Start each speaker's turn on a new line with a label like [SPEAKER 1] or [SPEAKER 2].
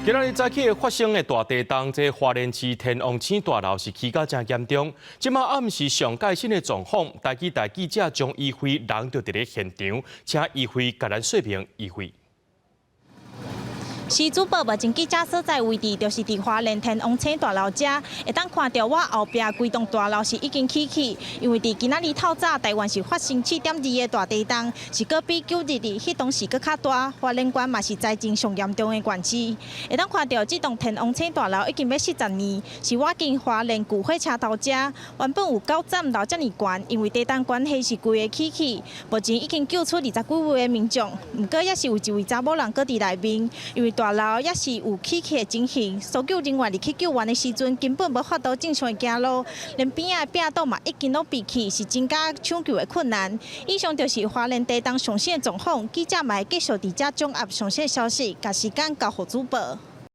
[SPEAKER 1] 今仔日早起發生的大地動，這花蓮市天王星大樓是起甲誠嚴重。這馬暗時上蓋新的狀況，台記台記者張怡輝人就佇咧現場，請怡輝共咱說明。怡輝。
[SPEAKER 2] 是主播目前記者所在位置，就是佇花蓮天王星大樓遮，會當看著我後壁規棟大樓是已經起去，因為佇今仔日透早台灣是發生7.2的大地動，是閣比922彼當時閣較大，花蓮縣嘛是災情上嚴重的縣市。會當看著這棟天王星大樓已經欲40年，是倚近花蓮舊火車頭遮，原本有九層樓遮爾懸，因為地動關係是規个起去，目前已經救出20幾位的民眾，毋過猶是有一位查某人閣佇內面，因為大樓猶是有起去的情形，搜救人員入去救援的時陣，根本無法度正常的行路，連邊仔的壁擋嘛已經攏被起，是增加搶救的困難。以上就是花蓮地動上新的狀況，記者嘛會繼續佇遮掌握上新的消息，共時間交予主播。